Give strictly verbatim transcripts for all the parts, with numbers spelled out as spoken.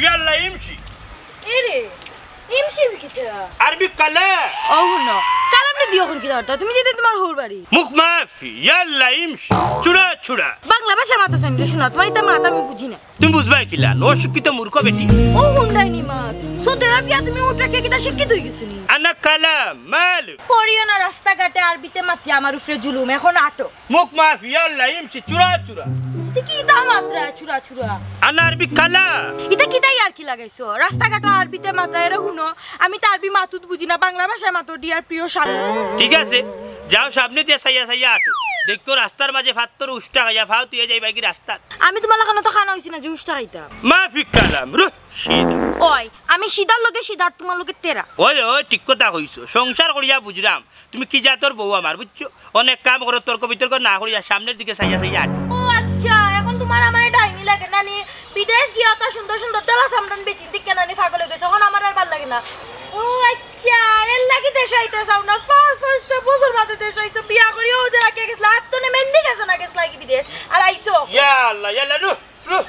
ইয়াল্লা ইমশি। এরে, ইমশি কিতা? আরবি কালাম। ও হুনো, কালাম রে দিও কোন কিতা অর্থ? তুমি যেতে তোমার হউর বাড়ি। মুখ মাফি, ইয়াল্লা ইমশি। চুরা চুরা। বাংলা ভাষা মাতো সামনে শোনা, তোমার ইতা মাত আমি বুঝি না। তুমি বুঝবায় কিলা? অশিক্ষিত মূর্খ বেটি। ও হুন্ডাই নি মাত। সৌদি আরবিয়া তুমি উঠরা কে কিতা শিক্ষিত অই গেছো নি? আনা কালাম, মাল। পড়িও না রাস্তাঘাটে আরবিতে মাতিয়া আমার উপরে জুলুম, এখন আটো। মুখ মাফি, ইয়াল্লা ইমশি, চুরা চুরা। ইতা কিতা মাতরা চুরা চুরা? আনা আরবি কালাম। ইতা কিতা ইয়ার্কি লাগাইছো? রাস্তাঘাটো আরবিতে মাতরা, এরে হুনো, আমি তো আরবি মাতুত বুঝি না, বাংলা ভাষায় মাতো, ডিয়ার প্রিয় স্বামী। ঠিক আছে, যাও সামনে দিয়া চাইয়া চাইয়া আটো। দেখো রাস্তার মাঝে ফাত্তর উষ্টা খাইয়া ফাও তুই যাইবা কি রাস্তাত? আমি তোমার লাখান তো খানা অইছি না যে উষ্টা খাইতাম। মাফি কালাম, রুহ, সিধা। ওই, আমি সিধার লগে সিধার, তোমার লগে তেরা। ওই, ওই, ঠিক কথা কইছো। সংসার করিয়া বুঝরাম, তুমি কি জাতর বউ আমার, বুঝছো? অনেক কাম করো, তর্ক বিতর্ক না করিয়া সামনের দিকে চাইয়া চাইয়া আটো। ও আচ্ছা, এখন তোমার আমার ডাইনি লাগে না নি? বিদেশ গিয়া তো সুন্দর সুন্দর ডলা সামরান বেচিন দিকে না নি পাগল অই গেছো, এখন আমার আর ভালা লাগে না। ও আচ্ছা, এর লাগি দেশো আইতে চাও না? ফার্স্ট ফার্স্ট বছর বাদে দেশো আইছো, বিয়া করিয়া ও যে রাখিয়া গেছলা, আর তো নে মেহেন্দি গেছে না গেছলা কি বিদেশ, আর আইছো? ইয়া আল্লাহ, ইয়া আল্লাহ, রুহ, রুহ।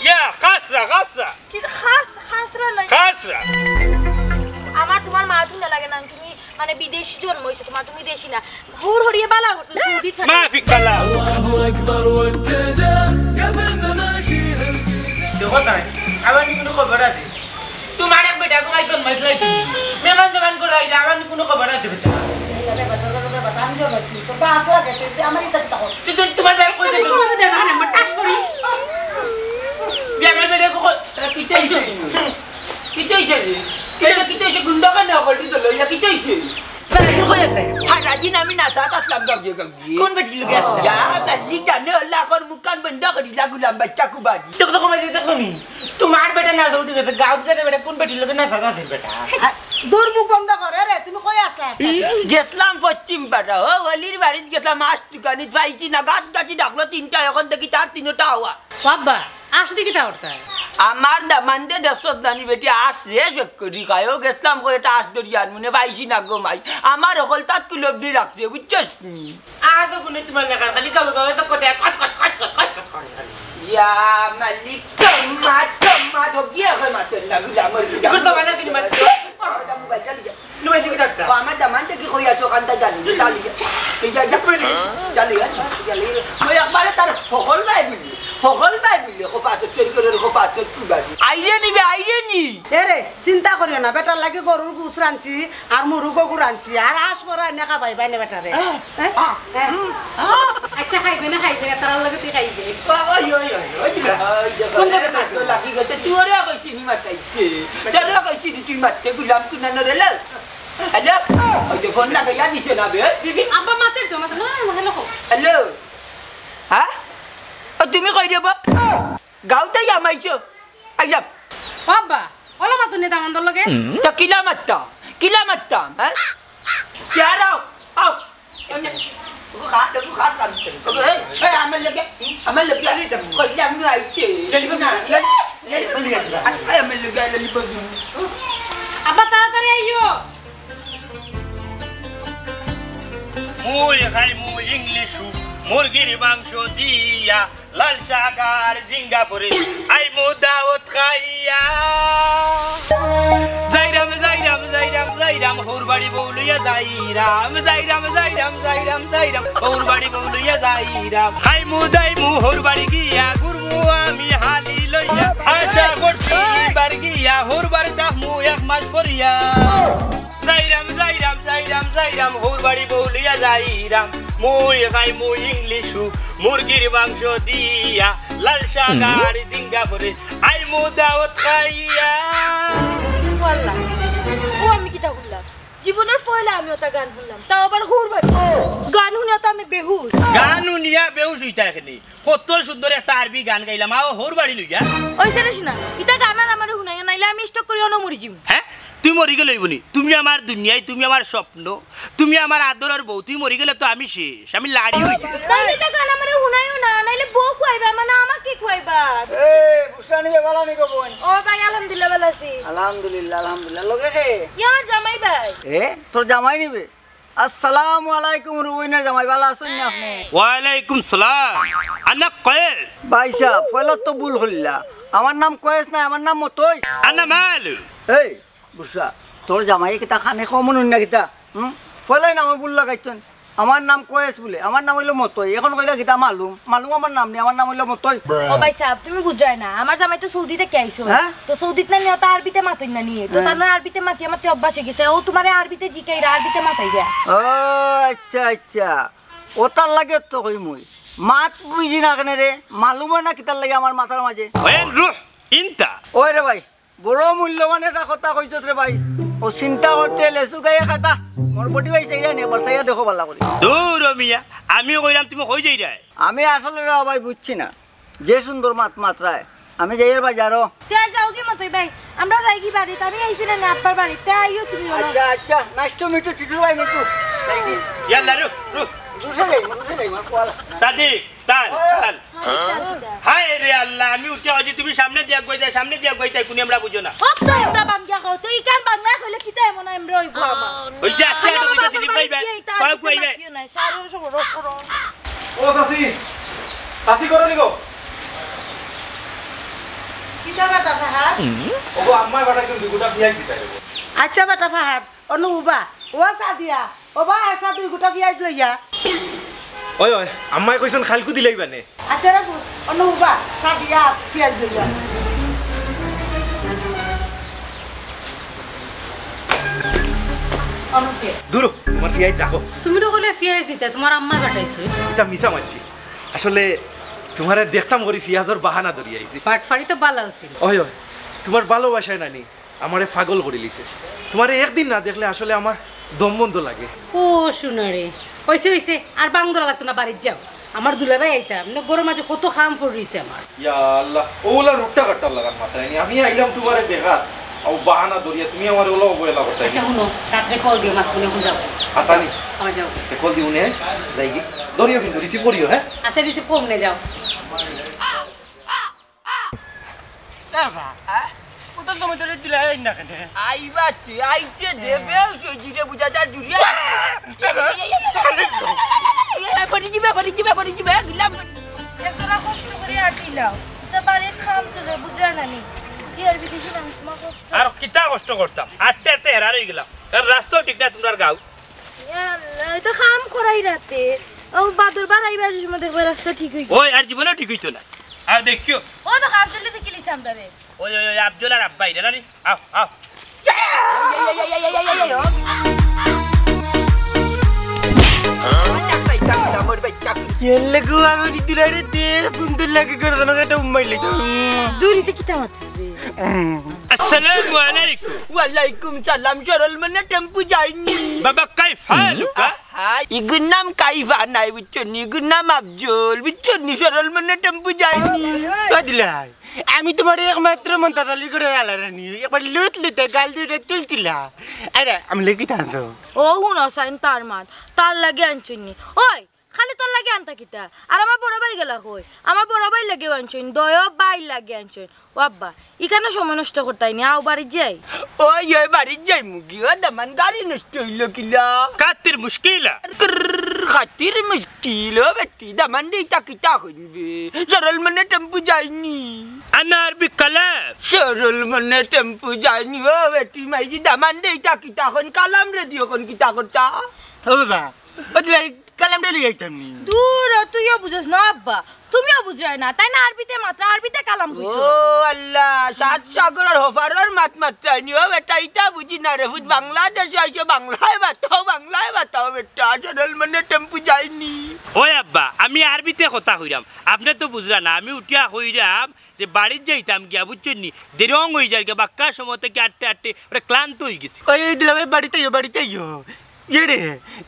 ইয়া, খাসরা, খাসরা। কি খাস-, খাসরা নাই? খাসরা। আমার তোমার মা তুমি লাগে না, তুমি মানে বিদেশি জন্ম হইছো, তোমার তুমি দেশি না। হুর হরিয়ে বালা করছো, সৌদি থাকি। মাফি কালাম। الله أكبر وابتدى، قبلنا ماشي هالقيت. দেখো তাই, আমার নি কোনো খবর আছে? তোমার এক বেটা ঘুমাই জন্মাইছে নাই তুমি? মেহমান জমান করে আইলে আমার নি কোনো খবর আছে বেটা? এই আরে বেটা, বেটা, বেটা, আমি জন্মাইছি। তো বাপ লাগে, তুই আমার ইচ্ছা কিতা কর? তুই, তুই, তোমার ভাই কই গেছে? তোমার মধ্যে না, না, আমার টাস করি। বিয়া আমার বেটা কই? কিতা হইছে? কিতা হইছে রে? কিতা, কিতা হইছে? গুন্ডা কেন করলি তো লইয়া? কিতা হইছে? বেটা, তুই কই আছে? সারাদিন আমি নাচাত আসলাম গাউয়ে গাউয়ে। কোন বেটির লগে আছে? ইয়া, মালিক জানে, আল্লাহ, কর মুখান বন্ধ করি লাগুলাম বাচ্চা কুবারি। দেখো, দেখো, মাই, দেখো নি। তোমার বেটা নাচা উঠি গেছে, গাউত গেছে বেটা, কোন বেটির লগে নাচাত আছে বেটা? আ, দূর মুখ বন্ধ কর, এরে, তুমি কই আসলা? গেছলাম পশ্চিম পাড়া, ও অলির বাড়িত গেছলাম, আস দোকানিত পাইছি না, গাত গাটি ডাকলো তিনটা, এখন দেখি তার তিনটা আওয়া। বাবা, আস দেখি তা অর্থায়। আমার দামান্দে দেশত নানি বেটি আস রে শেষ করি খায়ও গেছলাম কই এটা আস দরিয়ার মনে পাইছি না গো মাই। আমার অকল তাত কুলব দি রাখছে, বুঝছস নি? আজ ওগুনে তোমার লেখার খালি গাবে গাবে তো কোটে কট কট কট কট কট কট করে খালি। ইয়া মালিক, তম্মা, তম্মা, তো গিয়া হয় মাতের না, বুঝা আমার বুঝা। তোর তো বানা দিন মাত। মোবাইল চালিয়ে যা। মোবাইল দিকে যাস না। ও, আমার দামান তো কি কই আছো, কান্তা জানি, চালিয়ে যা। এই যা, যা। মোবাইল। চালিয়ে যা, চালিয়ে যা। ওই একবারে তার হকল ভাই বললি, হকল ভাই বললি, কো পাথর তৈরি করে, কো পাথর তুই বাড়ি। আইরে নিবে, আইরে নি। এরে, চিন্তা করিও না, বেটার লাগি গরুর গোস রানছি, আর মুরু গগু রানছি, আর আস পরা এনে খাবাই বাইনে বেটারে। হ্যাঁ? হ্যাঁ? আহ, হ্যাঁ? হুম, আহ। আচ্ছা, খাইবে না, খাইবে না, তারার লগে তুই খাইবে। ওই, ওই, ওই, ওই, দিলা। ওই যে কোন ঘরে কথা মাত্র তো? লাগি গেছে, তুই ওরে কইছি নি মাতাইছে। তোরে কইছি নি তুই মারতে, গুলাম কুনানো রে লো। হ্যালো? ওই যে ফোন লাগাইয়া দিছে না বে। দিদি, আব্বা মাতের তো, মাতের, হ্যাঁ, হ্যালো কও। হ্যালো? হ্যাঁ? ও তুমি কই রে বা? গাউত আইয়া হামাইছো? আইলাম। ও আব্বা, ওলা মাতো নে দামান্দর লগে। তো কিলা মারতাম? কিলা মারতাম, হ্যাঁ? কে আর আও, আও। এমনে, ওকে খা, ওকে খা, কাম করে। ওকে, এই, এই, আমার লগে, আমার লগে। কইলে আমি আইতে। লেলিব না, লেলিব, লেলিব, লেলিব। আই, আই, আমার লগে, লেলিব। আব্বা, তাড়াতাড়ি আইও। মুই খাইমু ইংলিশ মুরগির মাংস দিয়া। লাল শাক আর ঝিঙ্গা পরে আইমু দাওয়াত খাইয়া। যাইরাম, যাইরাম, যাইরাম, যাইরাম, হউর বাড়ি বউ লইয়া যাইরাম। যাইরাম, যাইরাম, যাইরাম, যাইরাম, হউর বাড়ি বউ লইয়া যাইরাম। খাইমু, দাইমু, হউর বাড়ি গিয়া, ঘুরমু আমি হালি লইয়া। আশা করছি এবার গিয়া, হউর বাড়ি থাকমু এক মাস করিয়া। যাইরাম, যাইরাম, যাইরাম, যাইরাম, হউর বাড়ি বউ লইয়া যাইরাম। মুই খাইমু ইংলিশ মুরগির মাংস দিয়া, লাল শাক আর ঝিঙ্গা পরে আইমু দাওয়াত খাইয়া। ও আল্লাহ, ও আমি কিতা করলাম? জীবনের পয়লা আমি ওটা গান শুনলাম, তাও আবার হউর বাড়ি। গান শুনে তো আমি বেহুশ। গান শুনিয়া বেহুশ হইতা এখানে? কত সুন্দর একটা আরবি গান গাইলাম, আও হউর বাড়ি লইয়া। ওই ছেলে শোনা, ইতা গান আর আমারে শুনাইও, নাইলে আমি স্ট্রোক করি অনো মরি যিমু। হ্যাঁ? তুই মরি গেলে অইবো নি? তুমি আমার দুনিয়াই, তুমি আমার স্বপ্ন, তুমি আমার আদরের বউ, তুই মরি গেলে তো আমি শেষ, আমি লাড়ি হই। তাইলে ইতা গান আমারে শুনাইও না, নাইলে বউ খুয়াইবা, মানে আমাকে খুয়াইবা। এ, বুঝছনি, বালা নি গো বোন? ও ভাই, আলহামদুলিল্লাহ, ভালা আছি। আলহামদুলিল্লাহ, আলহামদুলিল্লাহ। লগে কে? ইয়া, আমার জামাই ভাই। এ, তোর জামাই নিবে? আসসালামু আলাইকুম রুবিনের জামাই, ভালা আছইন নি আপনে? ওয়ালাইকুম সালাম। আনা কয়েস। ভাই সাহেব, পয়লা তো ভুল করলা। আমার নাম কয়েস নায়, আমার নাম মতই। আনা মালু। এই, বুঝছা, তোর জামাইয়ে কিতা কানে কম হুনইন না কিতা? হুম? ফলাই না আমার ভুল লাগাইছইন। আমার নাম কয়েস বুলে, আমার নাম অইলো মতই। এখন কইলা কিতা মালুম? মালুম আমার নাম নি, আমার নাম অইলো মতই। ও ভাই সাহেব, তুমি বুঝরায় না, আমার জামাই তো সৌদি থাকি আইছে। হ্যাঁ? তো সৌদিত না নি, অতা আরবিতে মাতইন না নি। তো হ্যাঁ। তান আরবিতে মাতিয়া মাতিয়া অভ্যাস অই গেছে। ও তুমারে আরবিতে জিকাইরা, আরবিতে মাতাইরা। ও আচ্ছা, আচ্ছা। অতার লাগি তো কই মুই। মাত বুঝি না কেনে রে? মালুম অয় না কিতার লাগি আমার মাথার মাঝে? ওয়েন রুহ ইনতা। ওই রে ভাই, বড় মূল্যবান একটা কথা কইছত রে ভাই। ও চিন্তা করতে লেসু গায়ে কাটা। মোর বডি ভাই চাইরা নি, একবার চাইয়া দেখো ভালা করি। দূর ও মিয়া, আমিও কইরাম তুমি কই যাইরায়? আমি আসলে রে ভাই বুঝছি না। যে সুন্দর মাত মাতরায়। আমি যাইয়ার বাজারো। তে আর যাওগি মতই ভাই? আমরা যাইগি বাড়িত, আমি আইছি না নি আব্বার বাড়িত, তে আইও তুমি অনো। আচ্ছা, আচ্ছা, nice to meet you, Titu ভাই, মিঠু। যাইগি? ইয়াল্লা, রুক, রুক। রুশে যাই, রুশে যাই, আমার কোয়ালা। সাদিক, তাল, ওই, তাল। সাদিক, তাল, তাল। হায় রে আল্লাহ, আমি উঠিয়া আইছি, তুমি সামনে দিয়া গই যাও, সামনে দিয়া গই যাও, কুনি আমরা বুঝো না। হক তো আমরা বাংলা কও, তো ইখান বাংলা কইলে কিতা এমন আমরা অইবো আমার? ওই যে আজকে আমার একটা দুইটা বাবার স্লিপ বাড়ি পাইবে, গিয়ে তার কয় দিকে কইবে? মাতিও না, সারো সব রক করো। ও চাচি, চাচি করো নি গো? কিতা বেটা ফাহাদ? ওগো, আম্মায় পাঠাইছইন দুই গুটা পিয়াজ দিতায়। আচ্ছা বেটা ফাহাদ, অনো উবা। ও সাদিয়া, ও বা, আসা দুই গুটা পিয়াজ লইয়া। ওই, ওই, আম্মায় কইছইন কাইলকু দিলাইবা নে। আচ্ছা রে পুত, অনো উবা, সাদিয়া, পিয়াজ লইয়া। অনো দে। দূরো, তুমার পিয়াজ রাখো। তুমি তো কইলে পিয়াজ দিতায়, তুমার আম্মায় পাঠাইছইন। ইতা মিছা মাতছি। আসলে তুমারে দেখতাম করি পিয়াজর বাহানা ধরি আইছি। বাটফারি তো ভালা আছিল। ওই, ওই, তুমার ভালোবাসায় নানি আমারে পাগল করিলিছে। তুমারে একদিন না দেখলে আসলে আমার দম বন্ধ লাগে। ও সোনা রে, অইছে, অইছে, আর বাং ধরা লাগতো না, বাড়িত যাও। আমার দুলাভাই আইতা, মানে ঘরর মাঝে কত কাম পড়ি রইছে আমার। ইয়া আল্লাহ, অউলা রুট্টা কাট্টার লাখান মাতরায় নি। আমি আইলাম তুমারে দেখাত, অউ বাহানা ধরিয়া তুমি আমারে অউলা অবহেলা করতায় নি। আচ্ছা, হুনো, রাত্রে কল দিও, মাত হুনো, এখন যাও। আচ্ছা নি? আমার যাও। তে কল দিমু নে, যাইগি। ধরিও কিন্তু, রিসিভ করিও, হ্যাঁ? আচ্ছা, রিসিভ করমু নে, যাও। এ বা, আ? উতাল তো মধ্যে দিলাই না কেনে? আইবা তুই, আইতে দে, বেউ সজিরে বুঝা যা জুড়িয়া। এ, পড়ি যিবে, পড়ি যিবে, পড়ি যিবে, গিলাম। এতটা কষ্ট করি আটিলাও। তা বাড়ির কাম চলে, বুঝরা না নি? জি, আর বিদেশি মানুষ, তোমার কষ্ট। আর কিতা কষ্ট করতাম? আটতে আটতে হেরান অই গেলাম। কারণ রাস্তাও ঠিক না তুমরার গাঁও। ইয়া আল্লাহ, ইতা কাম করাই রাতে। ও বাদর বার আইবা যে সময় দেখবা রাস্তা ঠিক অই গেছে। ওই আর জীবনেও ঠিক অইতো না। আর দেখিও। ও তো কাম চলতে দেখিলিস আমরা রে। ওই, ওই, ওই, আফজল আর আব্বা, এরা না নি? আও, আও। এর লাগি আমি দিলাই রে দে, সুন্দর লাগে করে যেন একটা উম্মাই লাগে। দূরিতে কিতা মাতিস রে? আসসালামু আলাইকুম। ওয়ালাইকুম সালাম, সরল মনে টেম্পু যায়নি। বাবা, কাইফা হালুকা? হাই, ইগুর নাম কাইফা নাই, বুঝছো নি? ইগুর নাম আফজল, বুঝছো নি? সরল মনে টেম্পু যায়নি। ও দিলাই, আমি তুমার একমাত্র মন্তাজ আলীর ঘরর আলারানি, একবার লুত লুতে গাল দুইটা তুলছিলা। আরে, আমি লেখি থাকতো। ও হুনো, সাইন তার মাত, তার লাগি আনছইন নি। ওই, খালি তোর লাগি আনতা কিতা? আর আমার বড় ভাই গেলা কই? আমার বড় ভাই লাগিও আনছইন, দয় ভাই লাগি আনছইন। ও আব্বা, ইখানো সময় নষ্ট করতায় নি, আও বাড়িত যাই। ওই, ওই, বাড়িত যাইমুগি, ও দামান গাড়ি নষ্ট অইলো কিলা? খাতির মুশকিল। খাতির মুশকিল, ও বেটি, দামান দে ইতা কিতা কইবে? সরল মনে টেম্পু যায়নি। আনার বিকল্প। সরল মনে টেম্পু যায়নি, ও বেটি, মাইজি দামান দে ইতা কিতা কইন, কালাম রে দিও কইন কিতা করতা? ও বাবা, ও দিলাই, কালাম রে লই আইতাম নি। দূর, ও তুইও বুঝস না আব্বা। তুমিও বুঝরায় না, তাই না? আরবিতে মাতরা, আরবিতে কালাম কইছো। ও আল্লাহ, সাত সাগরর হপারর মাত মাতরায় নি। ও বেটা, ইতা বুঝি না রে, বুঝ, বাংলাদেশো আইছো, বাংলায় বাতাও, বাংলায় বাতাও বেটা, সরল মনে টেম্পু যায়নি। ওই আব্বা, আমি আরবিতে কথা কইরাম, আপনে তো বুঝরা না, আমি উঠিয়া কইরাম যে বাড়িত যাইতাম গিয়া, বুঝছইন নি? দেরং অই যার গিয়া, বাক্কা সময় থাকি আটতে আটতে ওরা ক্লান্ত অই গেছি। ওই, ওই দিলাম, ওই বাড়িত আইও, বাড়িত আইও। ইয়ে রে,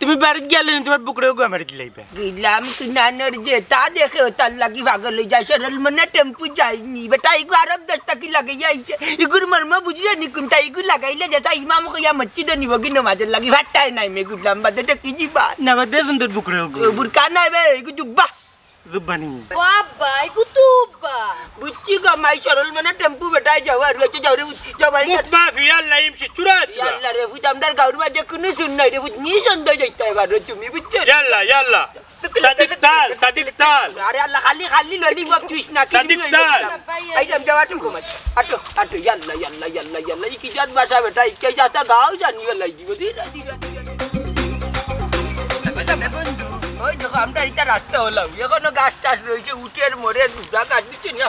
তুমি বাড়িত গেলে নি, তুমার বুকরে ওগু আমারে দিলাইবা। গেলাম কিনানোর যে তা দেখে ও তার লাগি পাগল অই যায়, সরল মনে টেম্পু যায়নি। বেটা, ইগু আরব দেশ থাকি লাগাইয়া আইছে। ইগুর মর্ম বুঝলে নি কুনটা? ইগু লাগাইলে যেটা ইমাম কইয়া মসজিদো নিবগি নমাজর লাগি, ভাট্টায় নাই মে গুলাম বাদে টেকি যিবা। না বাদে সুন্দর বুকরে ওগু। ও বুরকা নাই বে, ইগু জুব্বা। জুব্বানি। ও আব্বা, এই কুতুব্বা। বুঝছি গো, মাই সরল মনে টেম্পু বেটায় যাও, আর রয়েছে যাও রে, বুঝ-, যাও বাড়ি যাও। মুখ মাফি, আল্লাহ ইমশি, চুরা, চুরা। আল্লাহ রে, বুঝ, আমরার গাউর মাঝে কুনু সুন নাই রে, বুঝ, নিঃসন্দেহে যাইতে হয় বারো তুমি, বুঝছো? ইয়াল্লা, ইয়াল্লা। সাদিক তাল, সাদিক তাল। আরে আল্লাহ, খালি, খালি ললিপপ চুইস না, সাদিক কিডনি তাল। হইব। এই যে আমি যাওয়া তুমি ঘুমাই। আটো, আটো, ইয়াল্লা, ইয়াল্লা, ইয়াল্লা, ইয়াল্লা। এই কি জাত ভাষা বেটা, এই কি জাত গাও জানি, ইয়াল্লা, এই দিব, দি, দি, দি, দি। ওই দেখো, আমরা এটা রাস্তা হলাম। এখনো গাছ টাছ রয়েছে, উঠের মোড়ে দুটা গাছ নিচে নিয়ে।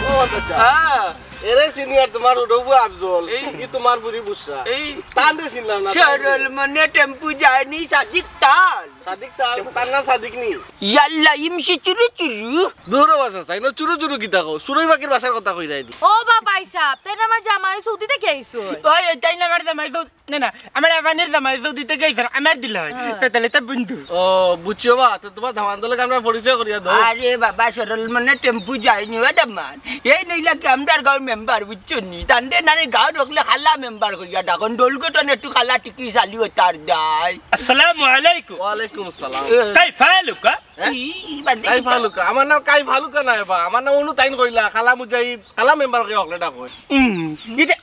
ও, আচ্ছা। হ্যাঁ। এরে সিনিয়র তোমার উডবু আফজল, এই। ই তোমার বুড়ি বুসরা। এই। তান দে চিনলাম না। সরল মনে টেম্পু যায়নি, সাদিক তাল। সাদিক তাল, তার নাম সাদিক নি। ইয়াল্লা, ইমশি চুরু চুরু। দূর বাসা, চাই না চুরু চুরু কিতা কও? চুরুই পাখির বাসার কথা কই যায়নি। ও বাবা, ইসাব, তাই না আমার জামাই সৌদি থেকে আইছো? ওই, এটাই না আমার জামাই সৌদি। না, না, আমার আফানের জামাই সৌদি থেকে আইছে, আমার দিল হয়। হ্যাঁ। তে তাহলে তো বন্ধু। ও, বুঝছো বা, তো তোমার দামান্দর লগে আমরা পরিচয় করিয়া দাও। আরে বাবা, সরল মনে টেম্পু যায়নি, ও দামান। এই নইলা কি আমরার গাঁওর মেম্বার, বুঝছো নি? তানরে নানি গাঁওর হকলে খালা মেম্বার করিয়া ডাকইন, দল গঠন একটু খালা টিকি চালি ও তার দায়। আসসালামু আলাইকুম। ওয়ালাইকুম আসসালাম। এ। কাইফা হালুকা? হ্যাঁ? ই, ই, বাদ দে কাইফা কিতা? হালুকা? আমার নাম কাইফা হালুকা নায় বা, আমার নাম অনু তাইন কইলা, খালা মুজাহিদ, খালা মেম্বার কইয়া হকলে ডাকইন। হুম, এটা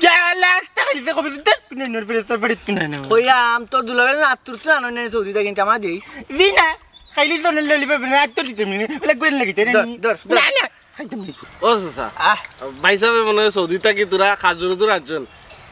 ইয়া আল্লাহ, আস্তা খাইছে কবে তো, না, না, ফিরে তো, ফিরে তো, না, না। কইয়াম, তোর দুলাভাই না আত্তুর তো আনো নেই সৌদি থেকে, কিন্তু আমার দেই। জি না, খাইলি তো না, ললিপপ না, আত্তুর দিতে মিনি, বলে গুড়েন লাগিতে, না, ধর, নি। ধর, ধর। না, না, খাইতে মিনি। ও চাচা, আহ। ভাই সাহেব মনে হয় সৌদি থাকি তোরা খাজুর উজুর আনছেন।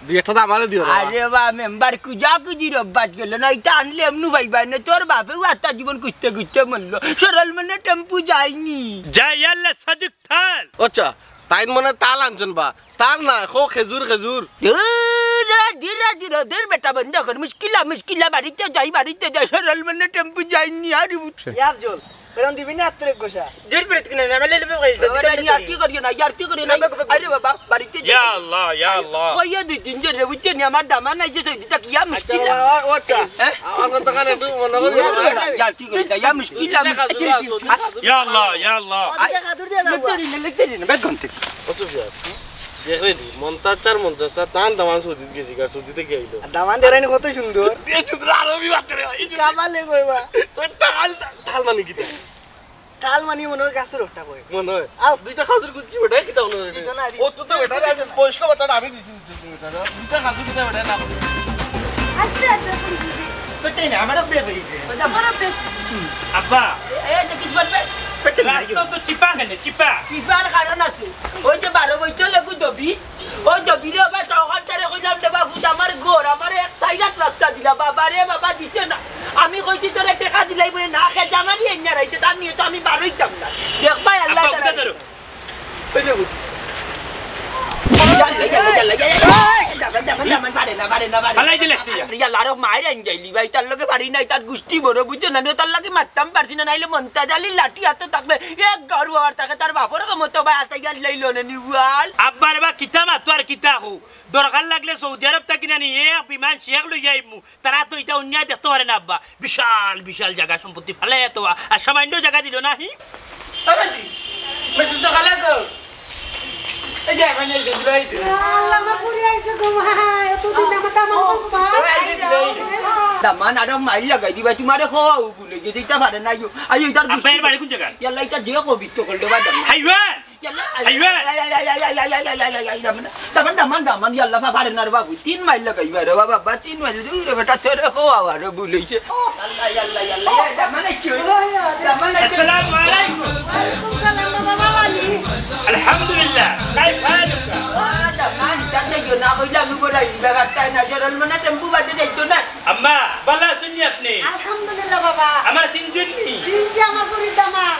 দুই একটা তো আমারে দিও রে। আরে বা, মেম্বার কুজা কুজির অভ্যাস গেল না, এটা আনলে এমনু ভাই ভাই না, তোর বাপেও আত্মা জীবন খুঁজতে খুঁজতে মরলো। সরল মনে টেম্পু যায়নি। যাই আল্লাহ সাদিক থাল। আচ্ছা, তাইন মনে তাল আনছেন বা, তার না, খো খেজুর, খেজুর। ধুর, ধুর, ধুর, ধুর, বেটা বন্ধ কর। মুশকিলা, মুশকিলা, বাড়িতে যাই, বাড়িতে যাই। সরল মনে টেম্পু যায়নি, আর ইয়া আফজল, এরম দিবি না আত্তরে গোসা। জেল পেরে তুই না, আমার লেলে ভাই, ওরা ইয়ার্কি করিও না, ইয়ার্কি করিও না। আরে বাবা, বাড়িতে যাই। ইয়া আল্লাহ, ইয়া আল্লাহ। কইয়া দুই তিন জন রে, বুঝছো নি? আমার দামান আইছে সৌদি থাকি, ইয়া আচ্ছা, মুশকিলা। বাবা, ও আচ্ছা। হ্যাঁ? আমার কথা কানে একটু মনে করি। ইয়ার্কি করি না, ইয়া মুশকিলা। ইয়া আল্লাহ, ইয়া আল্লাহ। আরে, খাজুর দিয়ে দাও। লেকচারি না, লেকচারি না, বেগ গন্তে। অত বিয়ার। দেখলে নি, মন্তাজ চার মন্তাজ চার, তান দামান সৌদিত গেছি, আর সৌদি থেকে আইলো। আর দামান দেরানি কত সুন্দর। এই সুন্দর আরবি বাতরে, এই সুন্দর। কামালে কইবা। ওই তাল, তাল মানে কিতা? তাল মানে মনে হয় গাছের ওটা কয়। মনে হয়। আও। দুইটা খাজুর কুচি ওটাই কিতা হলো রে? দিত না, দিত ও তো, তো ওটা আজ বয়স্ক বাচ্চাটা আমি দিছি, বুঝছো তুমি ওটা? দুইটা খাজুর কিতা ওটা না? আচ্ছা, আচ্ছা, বুঝছি। তো তাই না, আমারও বেশ হয়েছে। ওটা আমারও বেশ। আব্বা। এ, এ, এটা কি করবে? রাস্তা তো চিপা কেন, চিপা? চিপার কারণ আছে। ওই যে বারো বছর লেগু দবি, ওই দবিরে আবার সহকার তারে কইলাম, "রে বাবু, আমার ঘর, আমার এক সাইডাত রাস্তা দিলা, বাবা রে বাবা, দিছে না।" আমি কইছি, "তোরে টেকা দিলাই বলে না, খে জামারি এনে রাইছে, তার নিয়ে তো আমি বারইতাম না।" দেখবাই আল্লাহ আব্বা, তাআলা। উঠে ধরো। ওই যে উঠ। ইয়াল্লা, ইয়াল্লা, ইয়াল্লা, ইয়াল্লা, ইয়াল্লা। দামান, দামান, দামান, পারে না, পারে না, পারে না। ফালাই দিলে তুই। ইয়াল্লা, আরো মায়ের আইন যাইলি ভাই, তার লগে পারি নাই, তার গুষ্টি বড়, বুঝছো না? তার লগে মারতাম পারছি না, নাইলে মন্তাজ আলীর লাঠি হাতে থাকলে এক গারু আর তাকে তার বাপর ক্ষমতা ভাই, আটা ইয়াল্লাই লনে নিওয়াল। আব্বার বা কিতা মাতো আর কিতা কও? দরকার লাগলে সৌদি আরব থাকি না নি, এক বিমান শেখ লইয়া আইমু। তারা তো ইটা অন্যায় দেখতে পারে না আব্বা। বিশাল বিশাল জাগা সম্পত্তি ফালাইয়া তো আর সামান্য জাগা দিল না, হি? আরে জি, মেটু তো খালা গো। এই যে, এখন এই যে, এই যে। আল্লাহ, আমার পুরি আইছে গো মা। এত দিন আমার দামান গো মা। ও, এই যে, এই যে। দামান আরো মাইর লাগাই দিবা, তোমারে খাওয়াও ভুলে গেছে, ইটা পারে না, আইও। আইও, ইটার আব্বা, এর বাড়ি কোন জায়গায়? ইয়াল্লা, ইটা যে কবিত্ত করলে বা দামান। হাইওয়ে! ইয়াল্লা, আইবে। I, I, I, I, I, I, I, I, I, I, দামান, দামান, দামান, দামান, ইয়াল্লা, পা-, পারে না রে বাবু, তিন মাইল লাগাইবা রে বাবা, তিন মাইল, দুই রে বেটা, তোরে কওয়া রে ভুল হইছে। আল্লাহ, ইয়াল্লা, ইয়াল্লা, ইয়াল্লা, দামান আইছে। দামান আইছে। আসসালামু আলাইকুম। ওয়ালাইকুম সালাম, বাবা, বাবা, আলী। আলহামদুলিল্লাহ, কাইফা হালুকা? ও, দামান, দামান, ইয়ো না কইলে আমি বড় হই, বেটা, তাই না, সরল মনে টেম্পু বাদে যাইতো না। আম্মা, ভালা আছইন নি আপনি? আলহামদুলিল্লাহ বাবা। আমারে চিনছইন নি? চিনছি আমার পুরি দামান।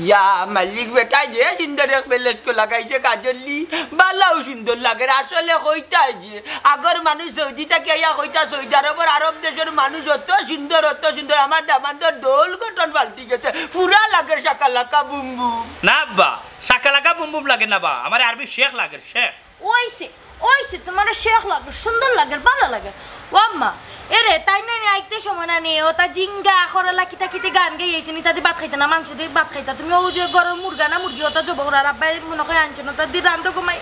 ইয়া মালিক বেটা, যে সুন্দর এক বেলেস্কো লাগাইছে কাজল দি, ভালাও সুন্দর লাগের। আসলে কইতা যে, আগর মানুষ সৌদি থাকি আইয়া কইতা, সৌদি আরবর আরব দেশর মানুষ অত সুন্দর, অত সুন্দর। আমার দামান্দর দল গঠন পাল্টি গেছে, পুরা লাগের শাকালাকা বুম বুম। না আব্বা, শাকালাকা বুম বুম লাগে না বা, আমারে আরবি শেখ লাগের, শেখ। ওইছে, ওইছে, তোমারে শেখ লাগের, সুন্দর লাগের, ভালা লাগের। ও আম্মা, এরে, তাই না নি আইতে সময় না নি, ওটা জিঙ্গা, করলা কিতা কিতা গান গাই আইছে নি, তাতে ভাত খাইতা না, মাংস দি ভাত খাইতা। তুমি ও যে ঘরর মুরগা না মুরগি, ওটা জব করার আব্বাই মনে হয় আনছে না, ওটা দি রান্ধো গো মাই।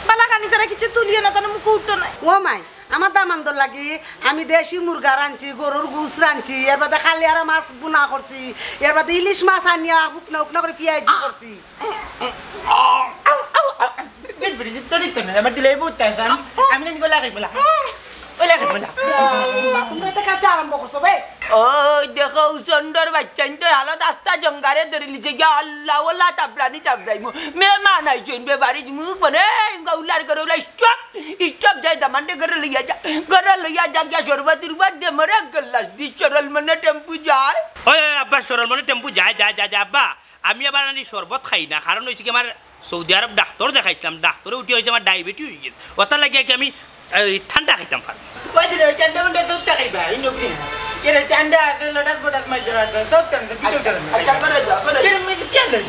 ভালা খানি ছাড়া কিছু তুলিও না, তাহলে মুখে উঠতো না। ও মাই, আমার দামান্দর লাগি আমি দেশি মুরগা রানছি, গরুর গুস রানছি, এর বাদে খালিয়ারা মাছ বুনা করছি, এর বাদে ইলিশ মাছ আনিয়া হুকনা হুকনা করি ফিয়াইজি করছি। আমার দিলে এই বহুত টাইম আমি না নিবো লাগে বলা। ওই লাগে বলা। তোমরা তো কাজে আরম্ভ করছো বে। ওই দেখো, উসন্ডর বাচ্চাইন তো হালত আস্তা জঙ্গারে ধরিলিছে গিয়া, আল্লাহ ওলা তাবরানি তাবরাইমু। মেহমান আইছইন বে বাড়িত, মুখ বনে, গৌলার করে ওলা স্টপ, স্টপ যায় দামান্দে ঘরে লইয়া যা, ঘরে লইয়া যা গিয়া শরবত উরবত দে মরে গল্লাস দি সরল মনে টেম্পু যায়। ওই, ওই, আব্বা, সরল মনে টেম্পু যায়, যায়, যায়, যায়, আব্বা। আমি আবার আনি শরবত খাই না, কারণ অইছে কি আমার সৌদি আরব ডাক্তর দেখাইছিলাম, ডাক্তরে উঠি অইছে আমার ডায়াবেটিস অইগেছে। ওটার লাগি আর কি আমি এই ঠান্ডা খাইতাম পারি। ওই দিন ওই ঠান্ডা উন্ডা দুধ খাইবা, এই নকলি। এরে ঠান্ডা আছে, লটাস বটাস মাইজরা আছে, সব ঠান্ডা, পিছন ঠান্ডা। আচ্ছা, করে যাও, করে যাও। এর মধ্যে কি আনলে?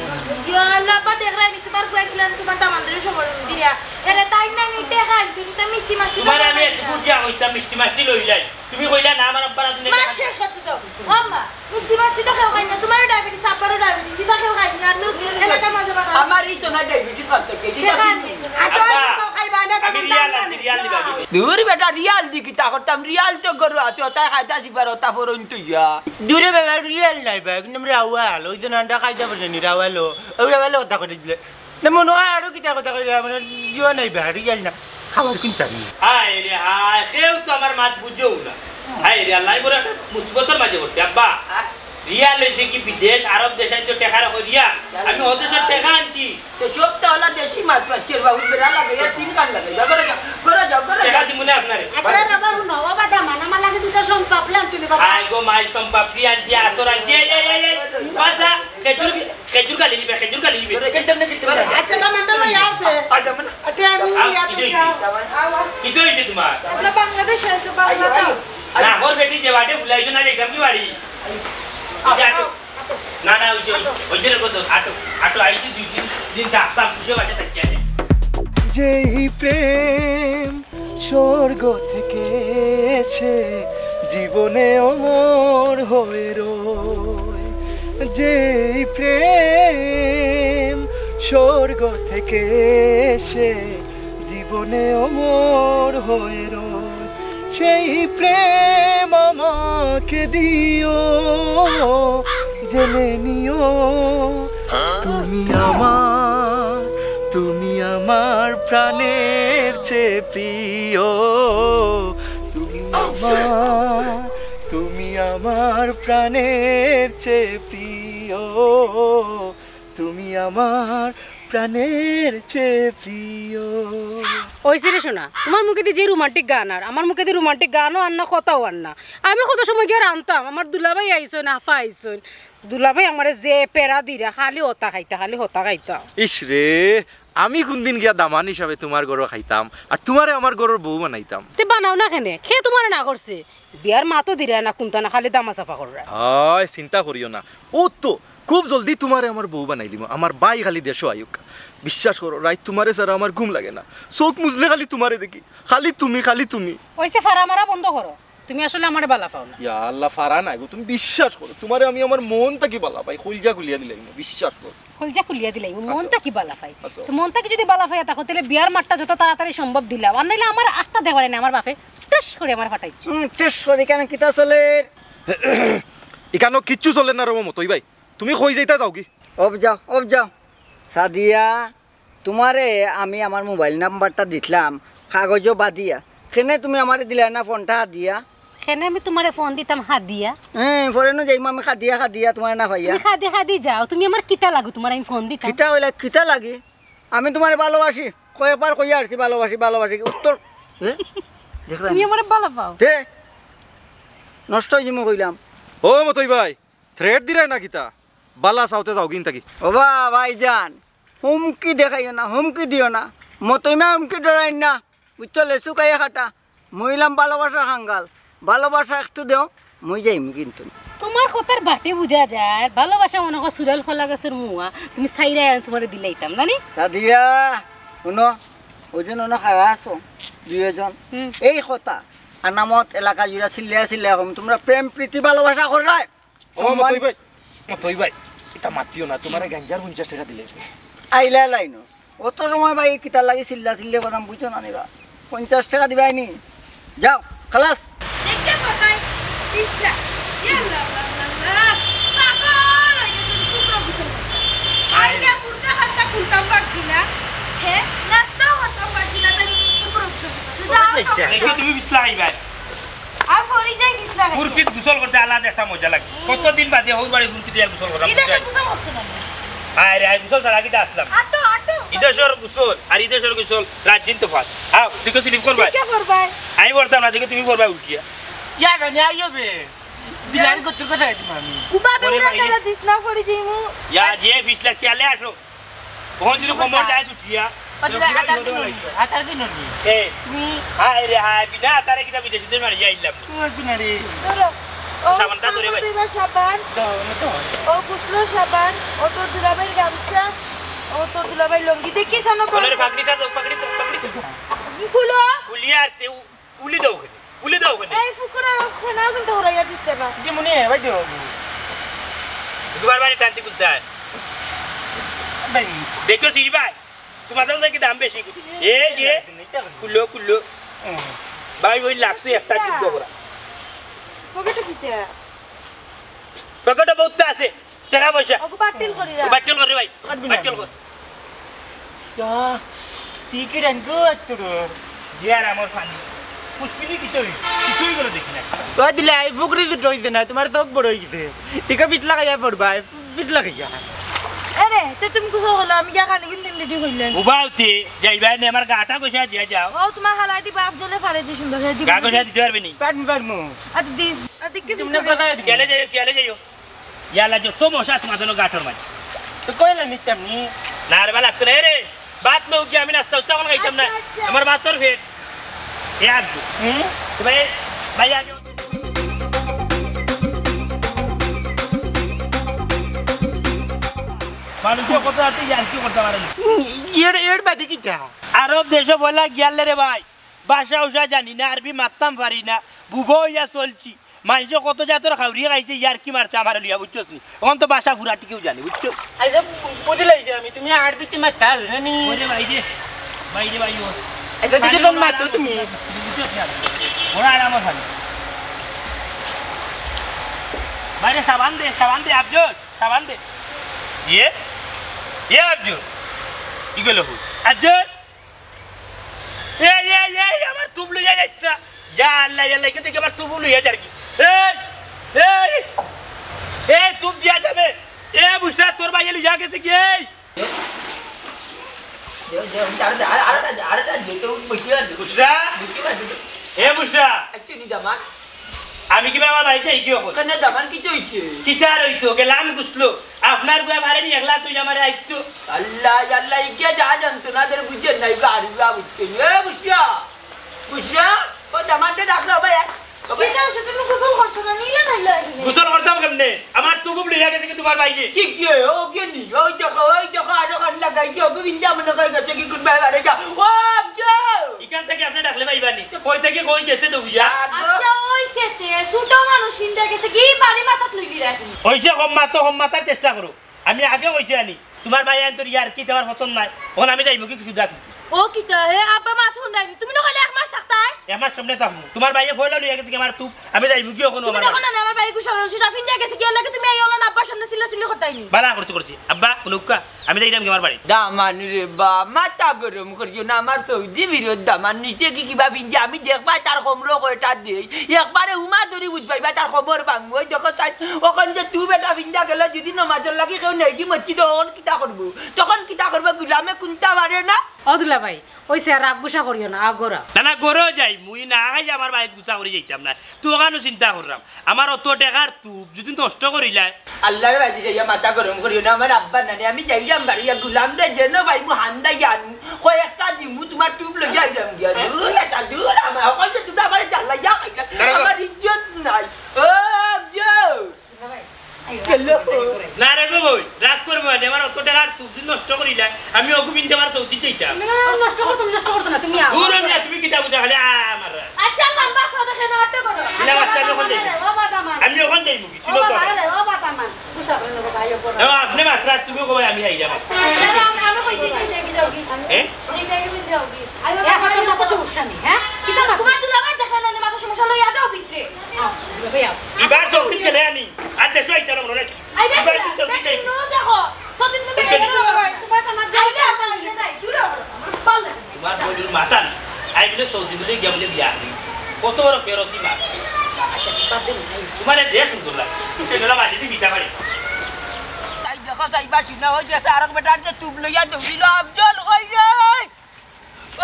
ইয়া আল্লাহ, আব্বা দেখরায়নি, তোমার ফুয়ায় দিলাম, তোমার দামান্দরে সবর দিয়া। এরে তাই না, আমি টেকা আনছি, তা মিষ্টি মাসি তোমার আমি একটু বুঝিয়া কইতাম, মিষ্টি মাসি লই যাই। তুমি কইলা না, আমার আব্বার আছে না। মাছ শেষ করতে যাও। ও আম্মা, মিষ্টি মাসি তো কেউ খায় না, তোমারও ডায়াবেটিস, আব্বারও ডায়াবেটিস, এটা কেউ খায় না, আর তো এলাকার মাঝে বাবা। আমার এই তো না ডায়াবেটিস, কত কেজি টেকা আনছি। আচ্ছা, আব্বা, আচ্ছা, তো খাইবা না, আমি তখন রিয়াল দাম আনছি, নাই। রিয়াল দিবা দিবে। দূর বেটা, রিয়াল দি কিতা করতাম, রিয়াল তো গরু আছে, ওটাই খাইতা আসি পারো, তা ফোরন তুইয়া। দূরে বেটা, রিয়াল নাই ভাই, একদম রাওয়াল, ওই জন্য আন্ডা খাইতে পারেনি, রাওয়াল, ওই রাওয়াল কথা করে দিলে। না, মনে হয় আরো কিতা কথা কইরা, মানে, ইয়ো নাই বা, রিয়াল না। খাবার কিনতে আমি। হায় রে হায়, কেউ তো আমার মাত বুঝেও না। হায় রে আল্লাহ, আমি বড় একটা মুসিবতর মাঝে পড়ছি, আব্বা। রিয়াল অইছে কি বিদেশ, আরব দেশ আইন তো টেকা রাখো রিয়াল। আমি অত সব টেকা আনছি। তো সব তো হলা দেশি মাছ পাচ্ছি, বাবু বেড়া লাগে, ইয়া তিন কান লাগে। যাও, করে যাও, করে যাও, করে টেকা যাও। দিমু না আপনারে। আচ্ছা, বাবা, হুনো, ও বাবা, দামান, আমার লাগে দুইটা সোন পাপড়ি আনতে দিবা। আয় গো মাই, সোন পাপড়ি আনছি, আতর আনছি, এই, এই, এই, এই, বাসা, খেজুর খেজুর গালি দিবে, খেজুর গালি দিবে। আচ্ছা, দাম আমরা লই আওতে। আচ্ছা, মানে, আচ্ছা, আমি আও, নিয়ে কি আওতে হইছে? যাও। আও, আও। কি হইছে তোমার? আমরা বাংলাদেশে আছি, বাংলাদেশ। আইও, আইও। না, ওর বেটি যে বাড়ি ভুলাইছো না, যাইতাম কি বাড়ি? আও, এই যে আটো। আও, আও। না, না, ওই যে, ওই, ওই যে রে কত, আটো, আটো, আইছি দুই তিন দিন থাকতাম, বুঝে বাসা থাকি আছে। যেই প্রেম স্বর্গ থেকে এসে জীবনে অমর হয়ে রয়, যেই প্রেম স্বর্গ থেকে এসে জীবনে অমর হয়ে রয়, সেই প্রেম আমাকে দিও, জেনে নিও তুমি আমার, তুমি আমার প্রাণের চেয়ে প্রিয়, তুমি আমার, তুমি আমার প্রাণের চেয়ে প্রিয়, তুমি আমার প্রাণের চেয়ে প্রিয়। ওই রে সোনা, তোমার মুখেদি যে রোমান্টিক গান আর আমার মুখেদি রোমান্টিক গানও আর না, কথাও আর না। আমি কত সময় গিয়া রানতাম, আমার দুলাভাই আইছইন, আফা আইছইন। দুলাভাই আমারে যে প্যারা দিরা, খালি হতা খাইতা, খালি হতা খাইতা। ইস রে, আমি কোনদিন গিয়া দামান হিসাবে তোমার ঘরো খাইতাম, আর তোমারে আমার ঘরর বউ বানাইতাম? তে বানাও না কেনে? কে তোমারে না করছে? বিয়ার মাতো দিরা না, কুন্তা না, খালি দামা চাফা কররা। অয়, চিন্তা করিও না, ও তো খুব জলদি তোমারে আমার বউ বানাইলিমু। আমার ভাই খালি দেশো আইউক। বিশ্বাস করো, রাইত তোমারে ছাড়া আমার ঘুম লাগে না। চোখ মুজলে খালি তোমারে দেখি, খালি তুমি, খালি তুমি। ওইছে ফারা মারা বন্ধ করো, তুমি আসলে আমারে বালা পাও না। ইয়া আল্লাহ, ফারা নাই গো, তুমি বিশ্বাস করো, তোমারে আমি আমার মন থাকি বালা পাই, কইলজা খুলিয়া দিলাইমু, বিশ্বাস করো। কইলজা খুলিয়া দিলাইমু, মন আচ্ছা। থাকি বালা পাই। আচ্ছা। তো মন থাকি যদি বালা পাইয়া থাকো, তাইলে বিয়ার মাতটা যত তাড়াতাড়ি সম্ভব দিলাও, আর নাইলে আমার আখতা দেখবারে না, আমার বাপে টুস করি আমারে ফাটাইছে। হুম, টুস করি কেনে, কিতা চলের? ইকানো কিচ্ছু চলের না রে মতই ভাই, তুমি কই যাইতা যাওগি? অব যাও, অব যাও। সাদিয়া, তোমারে আমি আমার মোবাইল নাম্বারটা দিছলাম কাগজো বাদিয়া, কেনে তুমি আমারে দিলায় না ফোনটা হাদিয়া? কেনে আমি তোমারে ফোন দিতাম হাদিয়া? হ্যাঁ, ফোনে নু যাইমু আমি হাদিয়া হাদিয়া তোমারে না পাইয়া। তুমি হাদি হাদি যাও, তুমি আমার কিতা লাগো তোমারে আমি ফোন দিতাম? কিতা অইলা, কিতা লাগি? আমি তোমারে ভালোবাসি, কয়েকবার কইয়া আসছি ভালোবাসি, ভালোবাসি, উত্তর, এ? দেখলায় তুমি নি? আমারে ভালা পাও? তে? নষ্ট অই যিমু কইলাম। ও মতই ভাই, থ্রেট দিরায় না কিতা? বালা চাওতে যাওগিন থাকি। ও বা ভাইজান, হুমকি দেখাইও না, হুমকি দিও না। মতই মা হুমকি ডরাইন না, বুঝছো? লেচু কাইয়া কাটা। মুই অইলাম ভালোবাসার কাঙ্গাল, ভালোবাসা একটু দেও, মুই যাইমু কিন্তু। তোমার কথার বাটে বুঝা যায়, ভালোবাসা মনে কর চুড়াল কলা গাছর মুয়া, তুমি চাইরায় আর তোমারে দিলাইতাম, জানি? সাদিয়া, হুনো, ওই যে হুনো খাড়া আছো, দুইজন। হুম। এই কথা, আনামত এলাকা জুড়া চিল্লাইয়া চিল্লাইয়া কইমু, তোমরা প্রেম প্রীতি ভালোবাসা কররায়। ও সম্মান। মতই ভাই, মতই ভাই, ইতা মাতিও না, তোমারে গাঞ্জার পঞ্চাশ টেকা দিলে। আইলা লাইনো। অত সময় ভাই কিতার লাগি চিল্লা চিল্লি করাম বুঝছো না নিবা? পঞ্চাশ টেকা দিবায় নি? যাও, খালাস। দেখতে পাতাই, পিছলা। ইয়া আল্লাহ, আল্লাহ, আল্লাহ, আল্লাহ। পাগল হয়ে গেছে, শুক্র গোসল করতে। আর ইয়া কুর্তা হাতটা খুলতাম পারছি না। হ্যাঁ, নাস্তাও করতাম পারছি না, তাই শুক্র গোসল করতে। যাও, ওই দেখতে। সব দেখি তুমি পিছলা আইবায়। আর ফরি যাই পিছলা খাইতে। ফুরকিত গোসল করতে আলাদা একটা মজা লাগে। কতদিন বাদে হউর বাড়ি ফুরকিত ইয়া গোসল করা। ইদেশর গোসল করছো না? আরে, আই গোসল ছাড়া কিতা আছলাম? আটো, আটো। ইদেশর গোসল আর ইদেশর গোসল রাত দিন তফাত। আও, তুই কি স্লিপ করবায়? কিতা করবায়? আমি পড়তাম না, দেখি তুমি পড়বায় উল্টিয়া। ইয়া, জানি আইও বে। দিলার কত কথা দিম আমি। উবা বে ওরে উড়া ভাই রে। তালা দিস না, ফরি যাইমু। ইয়া, যে পিছলা খেয়ালে আটো। ওখান যদি কোমর যায় ছুটিয়া। আতার দিন নি, আতার দিন নি। এ। তুমি হায় রে হায়, বিনা আতারে কিতা বিদেশি দেশ মারিয়া আইলাম। তুই একদিন আরে। ধরো। ও সাবানটা ধরে ভাই। ধুইবার সাবান। দাও, আমি তো। ও গোসলর সাবান, ও তোর দুলাভাইর গামছা, ও তোর দুলাভাইর লুঙ্গি। দেখি সানো ওনারে পাগড়িটা দাও, পাগড়ি দাও, পাগড়ি দাও। খুলো। খুলিয়া আর তে উ-, উলি দাও ওখানে। উলি দাও ওখানে। এই ফুকুরা সেনাও কিন্তু হরাইয়া দিছে না। যে মনে হয়, ভাই দাও। দুবার বারে টানতে খুলতে হয়। ভাই। দেখো সিঁড়ি ভাই। তোমার তো নাকি দাম বেশি। এই যে, কুলো, কুলো। হুম। ভাই, ওই লাগছে একটা যুদ্ধ করা। পকেটে কিতা? পকেটে বহুত আছে। টাকা পয়সা। ওকে বাতিল করি যা। বাতিল কর রে ভাই। কাটবি না। বাতিল কর। যা, টিকিট আনকো আত্তর। যে আর আমার পানি। পুষ্পিনি কিছুই, কিছুই করে দেখি না। ও দিলে, এই ফুকরি দুটো হইছে না, তোমার চোখ বড় হইছে। টিকা পিছলা খাইয়া পড়বা। পিছলা খাইয়া। এরে, তে তুমি কিছু হলো, আমি গিয়া খালি কিন্তু রেডি হইলেন। উবাউতে, যাইবা নে, আমার গাটা গোসা দিয়া যাও। ও, তোমার হালাইতি বাপ জলে ফারে যে সুন্দর, হে দিবা। গা গোসা দিতে পারবে নি? পারমু, পারমু। আচ্ছা, দিস, আচ্ছা, কি দিস তুমি করে? কথা দিবি। গেলে যাইও, গেলে যাইও। ইয়ালা যত মশা তোমার জন্য গাটার মাঝে। তো কইলে নিতাম নি? না রে বা, লাগতো না। এরে, ভাত লও কি, আমি নাস্তা উস্তা এখন খাইতাম না। আচ্ছা, আচ্ছা। আমার ভাতর পেট। এ আর দু। হুম? তো ভাই, ভাই আগে। মানুষের কথা আছে, ইয়ার কি করতে পারে না। হুম, এর, এর বাদে কিতা? আরব দেশে বলা গিয়ালে রে ভাই, ভাষা উষা জানি না, আরবি মাততাম পারি না, বুবা হইয়া চলছি। মাইনষে কত জাতর খাউরি খাইছে, ইয়ার কি মারছে আমারে লইয়া, বুঝছস নি? অখন তো ভাষা ফুরা টিকেও জানি, বুঝছো? আইজে বুঝি লাইছি আমি, তুমি আরবিতে মাততা পারো না নি? ওরে ভাই রে, ভাই রে ভাই ও। আইজে দিকে জন মাতো তুমি। বুঝছস না? ওরা আর আমার খালি। ভাই রে, সাবান দে, সাবান দে, আফজল, সাবান দে। ইয়ে? ইয়ে আফজল? ইগুলো হু। আফজল? এই, এই, এই, আমার তুব লইয়া যাইস না। ইয়া আল্লাহ, ইয়া আল্লাহ, এখান থেকে আমার তুব লইয়া যার কি? এই, এই, এই, তুব দিয়া যাবে। এ বুসরা, তোর ভাই লইয়া গেছে কি? এই? দে, দে, আরে, আরে, আরে, আরে, আরে, দে, তো বসে আছে। বুসরা? বসে আছে। এ বুসরা? আচ্ছা, নি দামান। আমি কিবা আমার বাড়িত যাই কি অখন? কেনে দামান, কিতা অইছে? কিতা আর অইতো? গেলাম গুছলো। আপনার বুয়া মারে নি একলা তুই আমারে আইতো। আল্লাহ, আল্লাহ, ইকে যা জানতো না, তোর বুঝে নাই, বা আর বা বুঝছে নি। এ, বুসরা, বুসরা, ও দামানরে ডাক না, ভাই, এক, ও ভাই। কিতা অইছে? তুমি গোসল করছো না, নিলে নাইলে এখানে। গোসল করতাম কেমনে? আমার তুবুব লইয়া গেছে কি তোমার ভাইয়ে? কি, কি, ও কে নি? ওই দেখো, ওই দেখো, আরো কান লাগাইছে, ও গোবিন্দা মনে করে গেছে কি কোন ভাই বারে যা। ও, আফজল! ইখান থেকে আপনি ডাকলে ভাই বানি। কই থেকে কই গেছে তো বুঝা? আচ্ছা, ওই সেতে, ছোট মানুষ হিন্দা গেছে কি বাড়ি মাথাত লইলি রাখি। ওই যে কম মাতো, কম মাতার চেষ্টা করো। আমি আগে কইছি আনি, তোমার ভাই আইন তোর ইয়ার কি দেওয়ার পছন্দ নাই। অখন আমি যাইমু কি কিছু ডাক? ও কিতা হে, আব্বা মাথা হুন্ডাইনি। তুমি না কইলে এক মাস থাকতায়? এক মাস সামনে থাকমু। তোমার ভাইয়ে ফয়লা লইয়া গেছে কি আমার তুপ, আমি যাইমু কি অখন তুমি আমার তখন বাড়ি? না, আমার ভাই গুছা রইল, সেটা ফিন্দিয়া গেছে কি, এর লাগি তুমি আইও না, আব্বার সামনে চিল্লাচিল্লি করতায়নি। বালা করছি, করছি। আব্বা, হুনউক্কা, আমি যাইরাম কি আমার বাড়ি? দামান রে বা, মাথা গরম করিও না, আমার সৌদি বিরোধ দামান নিচে কি কিবা ফিন্দি, আমি দেখবা তার কমরো কয়টা দেই, একবারে উমা ধরি বুঝবাইবা তার কমর ভাঙবো। ওই দেখো তাই, অখন যে তুই বেটা ফিন্দা গেল, যদি নমাজর লাগি কেউ নেই কি মসজিদ, অখন কিতা করবো? তখন কিতা করবো? গুলামে কুন্তা মারে না? ও দুলা ভাই, ওই সে রাগ গুসা করিও না, আগোরা। না, না, গরো যাই, মুই না খাই আমার বাড়িত গুসা করি যাইতাম না। তুই ওখানে চিন্তা করলাম, আমার অত টেকার তুপ যদি নষ্ট করিলায়। আল্লাহর বাড়ি যাইয়া মাথা গরম করিও না, আমার আব্বা নানি, আমি যাইলাম বাড়ি, গুলাম দে যেন ভাই, মু হান্দা জান, কয়েকটা দিমু তোমার তুপ লইয়া আইলাম গিয়া। দূর এটা, দূর আমার, হকল তো তোমরা আমার জ্বালাইয়া খাইলা, দাঁড়াও। আমার ইজ্জত নাই। ও, যাও। গেল। না রে গো বই, রাগ করবো না, আমার অত টেকার তুপ যদি নষ্ট করিলায়, আমি অগু ফিন্দে আমার সৌদি যাইতাম। না, নষ্ট করতো, নষ্ট করতো না, তুমি আও। দূর আমি, তুমি কিতা বুঝা খালি আ, আমার রাগ। আচ্ছা, লম্বা কথা কেন অত করো? না, বাচ্চা, আমি অখন যাইমু। ও বাবা মান। আমি অখন যাইমু কি? ও ছিল তো। বাবা রে, ও বাবা মান। গুসা করে নেবো ভাই, ও করো। না, আপনি মাত্র আর তুমিও কবে আমি আইলাম। আচ্ছা, আমি, আমি কইছি যে দেখি যাও কি? হ্যাঁ? এই দেখি যাও কি? আরে, এখন তো সমস্যা নেই, হ্যাঁ? কিতা তোমার দুলাভাই দেখে না। এবার সৌদিত গেলে আনি, আর দেশো আইতে পারবো না। আইবে দুইবার কিলা? সৌদিত যাই। দেখো, সৌদিত মধ্যে বুঝছো নি? আইলে আমার আইলে যাই, দূরে হও। বল না। তোমার বউর মাথা না। আই বলে সৌদি বলে গিয়া বলে বিয়া করি। কত বড় ফেরতি মা। আচ্ছা, তোমার দিন নাই। তোমার যে সুন্দর লাগে। তুমি সেটা মাঝে দিয়ে দিতে পারে। তাই দেখো, যাইবা শুনা, ওই যে আরেক বেটার যে তুব লইয়া দৌড়িল, আফজল কই রে?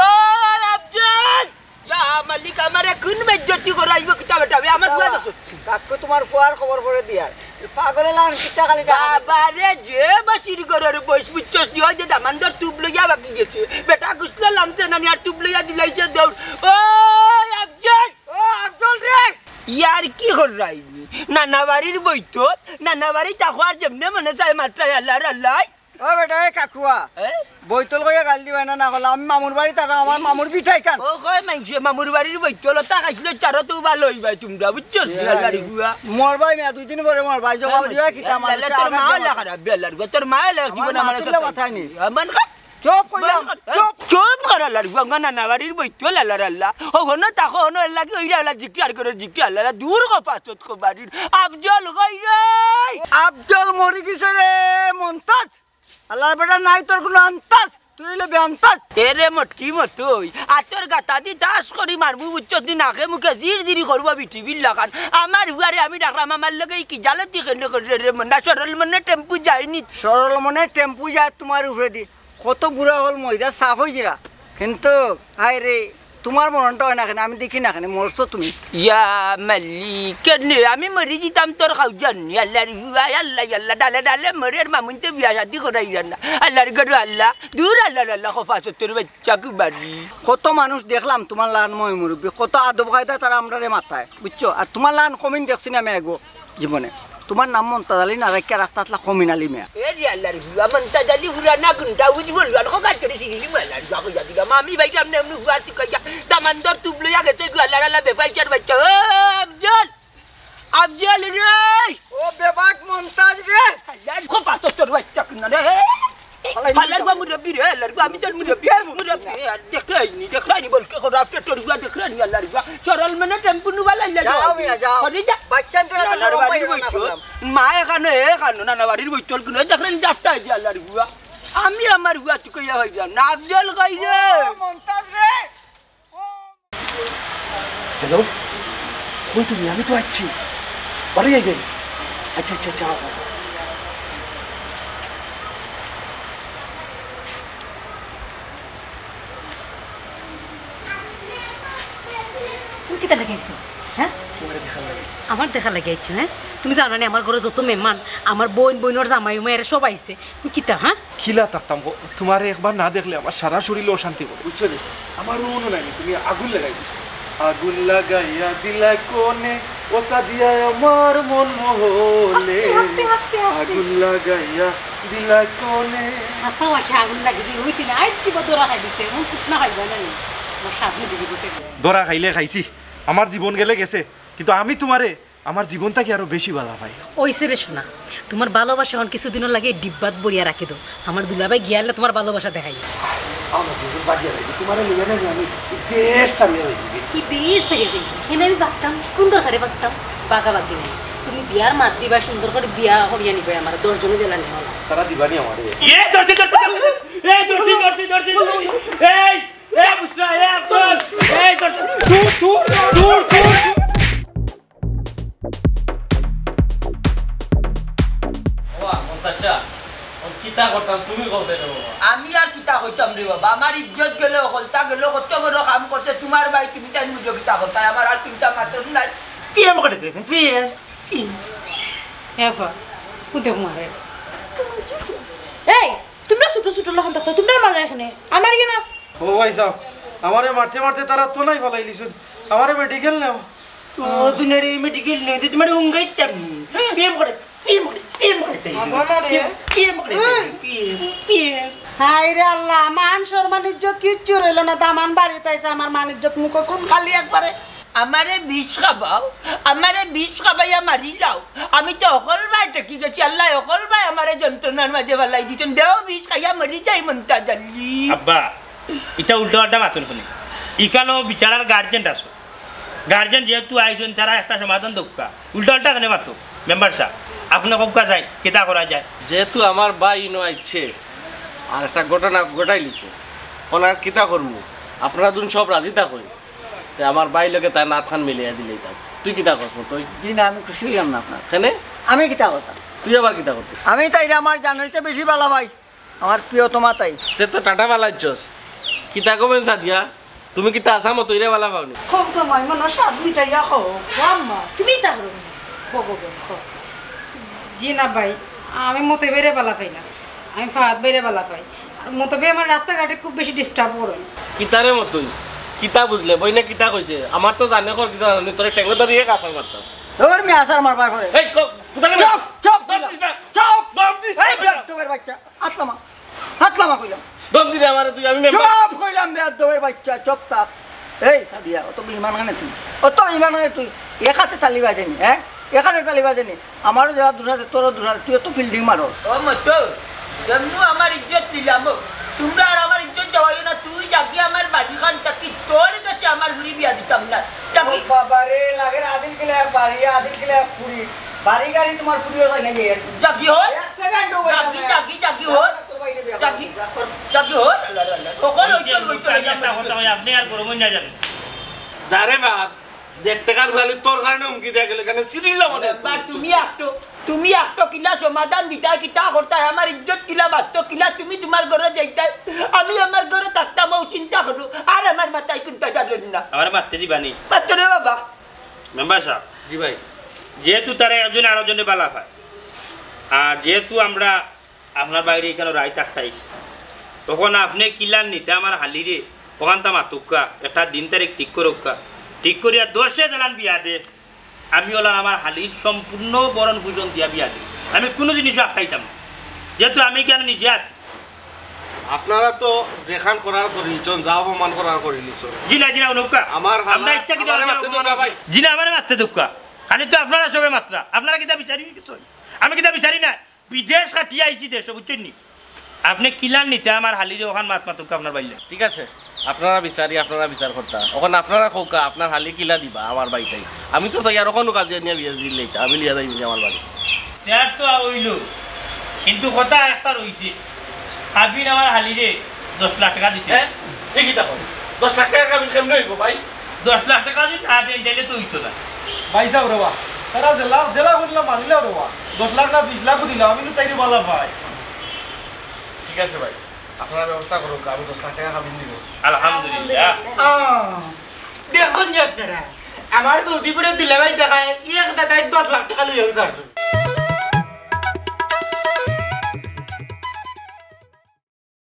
ও আফজল! ইয়া মালিক, আমারে কোন বেইজ্জতি করাইবো কিতা বেটা? বে, আমার ফুয়া দেখো। কাকু, তোমার ফুয়ার খবর করে দিয়ার। পাগলে লান কিতা খালি ডাক। বাবারে, যে বাসির ঘরের বইস বুঝছস নি, ওই যে দামান্দর তুব লইয়া বাকি গেছে। বেটা গুছলে লামছে না নি, আর তুব লইয়া দিলাইছে দৌড়। ও আফজল! ও আফজল রে! ইয়ার কি কররাইনি? নানা বাড়ির বইতল, নানা বাড়ি থাকো আর যেমনে মনে চায় মাত্রায় আল্লাহর আল্লাহ। ও বেটা, এ কাকুয়া, এ? বইতল কইয়া গাল দিবায় না, না করলে আমি মামুর বাড়ি থাকো, আমার মামুর পিঠাই খান। ও কয় মাইনষে মামুর বাড়ির বইতল, তা খাইছলে চারো তো ভালা অইবায় তুমরা, বুঝছো? এ, আল্লাহর ফুয়া। মরবায় মিয়া, দুই দিন পরে মরবায়, জবাব দিবায় কিতা মানুষ? তোর মা অইলা খারাপ, বে আল্লাহর ফুয়া, তোর মা অইলা জীবন আমার মাথায় নি। চুপ কইলাম, চুপ। চুপ কর আল্লাহর ফুয়া, নানা বাড়ির বইতল আল্লাহর আল্লাহ। ও হনো থাকো হনো, এর লাগি ওইরা আল্লাহ জিকির আর করে জিকির আল্লাহ, আল্লাহ দূর গো পাছত কো বাড়ির। আফজল কই রে? আফজল মরি গেছে রে, মন্তাজ। আল্লাহর বেটা নাই তোর কোনো আন্তাজ, তুই অইলে বেআন্তাজ। এরে মটকি মতই, আতর গাতা দি তাস করি মারমু বুঝছস নি, নাকে মুখে জির জিরি করবো বিটিবির লাখান। আমার ফুয়ারে আমি ডাকলাম, আমার লগে ই কি জালতি কেনে কররে রে মন্তাজ, সরল মনে টেম্পু যায়নি। সরল মনে টেম্পু যায় তোমার উপরেদি। কত বুড়া হল মহিলা সাফ হইছিরা, কিন্তু হায় রে, তোমার মরণটা হয় না কেনে, আমি দেখি না কেনে, মরছো তুমি। ইয়া মালিক, কেনে আমি মরি যিতাম তোর খাওজান নি? আল্লাহর ফুয়া, আল্লাহ, আল্লাহ, ডালে ডালে মরের, মামুনতে বিয়া শাদি করাইরা না। আল্লাহর ঘরো আল্লাহ, দূর আল্লাহর আল্লাহ, খোফা সত্তর বাচ্চা কুবারি। কত মানুষ দেখলাম তোমার লান ময় মুরব্বি, কত আদব কায়দা তারা আমরারে মাতায়, বুঝছো? আর তোমার লান কমিন দেখছি না আমি এগো জীবনে। তোমার নাম মন্তাজ আলী না রাখিয়া রাখতা আছলা কমিন আলী মিয়া। এ রে আল্লাহর ফুয়া, মন্তাজ আলী ফুরা না কোনটা, উজ বললাম, খোকা চড়ে সিরিলি মালা, যা কইয়া দিলাম, আমি ভাই সামনে এমনি ফুয়া তুকাইয়া, দামান্দর তুব লইয়া গেছে গো, আল্লাহর আল্লাহ বেফাইচার বাচ্চা, ও আফজল, আফজল রে। ও বেবাক মন্তাজ রে। আল্লাহর খোফা তো তোর বাচ্চা কিনা রে। আল্লাহর গো মুরব্বি রে, আল্লাহর গো, আমি তোর মুরব্বি, মুরব্বি, আর দেখরায়নি, দেখরায়নি, বলকে খরাপ, তোর গো দেখরায়নি, আল্লাহর গো। সরল মনে টেম্পু নুবা লাইলা যাও যাও। মিয়া, যাও। ঘরে যা। বাচ্চা তো এত আল্লাহর লম্বা বাড়ির হইলো না বইতল। বললাম। মা এখানো, এ এখানো, নানা বাড়ির বইতল কিনা, দেখরায়নি, যাত্রা হইছে, আল্লাহর গো। আমি আমার গো তুকাইয়া হইলাম, না আফজল কই রে? ও, মন্তাজ রে। ও। হ্যালো, কই তুমি? আমি তো আছি, বাড়ি আইবেন। আচ্ছা, আচ্ছা, আচ্ছা, আও, আও। তুমি কিতা লাগি আইছো? হ্যাঁ? তোমার দেখার লাগি। আমার দেখার লাগি আইছো, হ্যাঁ? তুমি জানো না, আমার ঘরে যত মেহমান, আমার বইন, বইনর জামাই, উমাই, এরা সব আইছে। তুমি কিতা, হ্যাঁ? কিলা থাকতাম গো? তোমারে একবার না দেখলে আমার সারা শরীরে অশান্তি করে, বুঝছো নি? আমার রুমও নাই, তুমি আগুন লাগাই দিছো। আগুন লাগাইয়া দিলা কোনে, ও সাদিয়া আমার মন মোহলে। আস্তে, আস্তে, আস্তে, আস্তে। আগুন লাগাইয়া দিলা কোনে। হাছা বাছা আগুন লাগি যে হইছে না, আইস কিবা ধরা খাই দিছে, এমন কুটনা খাইবা না নি? আমার সামনে দিকে বসে গেল। ধরা খাইলে খাইছি, আমার জীবন গেলে গেছে, কিন্তু আমি তোমারে আমার জীবন থাকি আরো বেশি ভালা পাই। ওইছে রে সোনা, তোমার ভালোবাসা অখন কিছুদিনর লাগি ডিব্বাত ভরিয়া রাখি দেও। আমার দুলাভাই গিয়া আইলে তোমার ভালোবাসা দেখাই। আমার জীবন বাজিয়া রাখি, তোমারে লইয়া না আমি দেশ ছাড়িয়া যাইবো। কি দেশ ছাড়িয়া যাইবো? কেনে আমি ভাগতাম? কোন দরকারে ভাগতাম? ভাগাভাগি নাই। তুমি বিয়ার মাত দিবা, সুন্দর করি বিয়া করিয়া নিবায় আমার, দশ জনে জ্বালানি অইলো। তারা দিবানি আমারে। এ, দর্জি, দর্জি, দর্জি। এই, দর্জি, দর্জি, দর্জি, দর্জি। এই, এ, বুঝলা, এ, আফজল। এই, দর্জি। দূর, দূর, দূর, দূর। ওয়া, মন্তাজ চাচা, অখন কিতা করতাম, তুমি কও চাইন বাবা। আমি আর কিতা কইতাম রে বাবা, আমার ইজ্জত গেল, হকলতা গেল, কত বড় কাম করছে তোমার ভাই, তুমি তাইন বুঝো কিতা করতায়, আমার আর চিন্তা মাত্র নাই। পিএম করে দে, পিএম, পিএম। এ বাবা, কোন দেখ মারে? এই, তোমরা ছোট ছোট লাখান থাকতো, তোমরা মারো এখানে, আর মারিও না। ও ভাই সাহেব, আমারে মারতে মারতে তারা তো নাই ফালাই লিছুন, আমারে মেডিকেল নেও। ও, দুনিয়ার এই মেডিকেল নেই, যে তোমার উঙ্গাইতাম। পিএম করে, পিএম করে, পিএম করে। বাবা মারে। পিএম করে, পিএম, পিএম। হায় রে আল্লাহ, মান সম্মান ইজ্জত কিচ্ছু রইল না। দামান বাড়িত আইছে, আমার মান ইজ্জত মুখ চুন খালি একবারে। আমারে বিষ খাবাও, আমারে বিষ খাবাইয়া মারিলাও। আমি তো হকল বায় ঠেকি গেছি, আল্লায় হকল বায় আমারে যন্ত্রণার মাঝে ফালাই দিছইন। দেও বিষ খাইয়া মরি যাই মন্তাজ আলী। আব্বা, ইতা উল্টা পাল্টা মাতইন কেনে? ইকানো বিচারার গার্জেন আছো। গার্জিয়ান যেহেতু আইছইন, তারা একটা সমাধান দেউক্কা। উল্টা উল্টা কেনে মাতো? মেম্বার সাব, আপনে কউক্কা চাই, কিতা করা যায়? যেহেতু আমার ভাই ইনো আইছে, আর একটা ঘটনা ঘটাইলিছে, অখন আর কিতা করমু? আপনারা দুইজন সব রাজি থাকইন, তে আমার ভাইর লগে তান আতখান মিলাইয়া দিলাইতাম। তুই কিতা কস মতই? জি না, আমি খুশি অইলাম না আপনার। কেনে? আমি কিতা করতাম? তুই আবার কিতা করতে? আমি তাইরে আমার জানের চেয়ে বেশি ভালা পাই। আমার প্রিয়তমা তাই। তে তো টাটা ফালাইছস। কিতা কইবেন সাদিয়া? তুমি কিতা আছা মতইরে ভালা পাওনি? কও তো মাই, মনো স্বাদ মিটাইয়া কও। ও আম্মা, তুমি তা করো না। কও, কও, কও, কও। জি না ভাই, আমি মতই ভাইরে ভালা পাই না। আমি ফাহাদ ভাইরে ভালা পাই। আর মতই ভাই আমার রাস্তাঘাটে খুব বেশি disturb করইন। কিতারে মতই? কিতা বুঝলে? বইনে কিতা কইছে? আমার তো জানে কর কিতা জানি, তোরে ঠেঙ্গো ধরিয়ে কাঁচাল মারতাম। ওর মেয়ে আছাড় মারবার করে। এই, ক-, কোথায় চুপ, চুপ, দম দিস না। চুপ। দম দিস না। এই বেয়াদবের বাচ্চা। আতলামা, আতলামা কইলাম। দম দিলে আমারে তুই, আমি মেম্বার। চুপ কইলাম, বেয়াদবের বাচ্চা, চুপ থাক। এই সাদিয়া, অত বেইমান কেনে তুই? অত বেইমান কেনে তুই? এক আতে তালি বাজেনি, হ্যাঁ? এক আতে তালি বাজেনি। আমারও যেরা দুষ আছে, তোরও দুষ আছে, তুই অত fielding মারস। ও মতো, এমনু আমার ইজ্জত দিলাম, ও। তোমরা আর আমার ইজ্জত দেওয়াইও না, তুই যাবি আমার বাড়িখান থাকি, তোর গেছে আমার ফুরি বিয়া দিতাম না। যাবি? ও বাবা রে, লাগের আদিল কিলা এক বাড়ি, আদিল কিলা এক ফুরি। বাড়ি গাড়ি তোমার ফুরিও যায় না যে। যাবি হর? এক second ও যাবি, যাবি, যাবি হর। তোর বাইরে বিয়া যাবি, করবি। যাবি হর। সকল ওই তোর, ওই তোর, আমি একটা কথা কই, আপনে আর গরম অইন না জানি। যা রে বাদ, দেখতে কার খালি তোর কারণে হুমকি দিয়া গেলে, কেনে সিরিজ যাবো না? বা তুমি একটু, তুমি একটু কিলা সমাধান দিতায়, কিতা করতায়, আমার ইজ্জত কিলা বাঁচতো, কিলা তুমি তোমার ঘরো যাইতায়, আমি আমার ঘরো থাকতাম, ও চিন্তা করো, আর আমার মাথায় কুন্তা জানো না। আমারে মাততে দিবা নি? মাততো রে বাবা। Member sub. জি ভাই। যেহেতু তারা একজন আরোজনে ভালা পায়, আর যেহেতু আমরা আপনার বাইরে ইখানো রাইত আটটাইশ, অখন আপনে কিলান নিতা আমার হালিরে, অখানতা মাতুক্কা, একটা দিন তারিখ ঠিক করুক্কা, ঠিক করিয়া দশে যেলান বিয়া দে, আমি অলান আমার হালির সম্পূর্ণ ভরণ পোষণ দিয়া বিয়া দে, আমি কুনু জিনিসও আটকাইতাম না, যেহেতু আমি ইখানো নিজে আছি। আপনারা তো যেখান করার করিলিছন, যা অপমান করার করিলিছন। জি না, জি না, হুনুক্কা। আমার হালা-, আমরা ইচ্ছা কিতা আমারে মাততে দেউক্কা ভাই। জি না, আমারে মাততে দেউক্কা। খালি তো আপনারা সবে মাতরা। আপনারা কিতা বিচারি কিছু? আমি কিতা বিচারি না? বিদেশ কাটিয়া আইছি দেশো, বুঝছইন নি? আপনে কিলান নিতা আমার হালিরে অখান মাত মাতুক্কা আপনার বাইরে। ঠিক আছে, আপনারা বিচারি, আপনারা বিচার করতা। অখন আপনারা কউক্কা, আপনার হালি কিলা দিবা আমার বাড়িত আই। আমি তো চাই আর অখনো কাজিয়া নিয়া বিয়া দিলে আমি লিয়া যাইমু আমার বাড়ি। তে আর তো অইলো, কিন্তু কথা একটা রইছে, কাবিন আমার হালিরে দশ লাখ টেকা দিতে। হ্যাঁ? এ কিতা কও? দশ লাখ টেকা কাবিন কেমনে অইবো ভাই? দশ লাখ টেকা যদি না দেন, তাইলে তো অইতো না। ভাই সাব রে বা, তারা যেলা, যেলা করিলা মারিলাও রে বা। দশ লাখ না বিশ লাখও দিলাম, আমি তো তাইরে ভালা পাই। ঠিক আছে ভাই, আপনারা ব্যবস্থা করুক্কা, আমি দশ লাখ টেকা কাবিন দিমু। আলহামদুলিল্লাহ। আহ, দেখইন নি আপনারা, আমার তো উদয়পুরে দিলে ভাই দেখায়, এক দাদায় দশ লাখ টেকা লইয়া যার।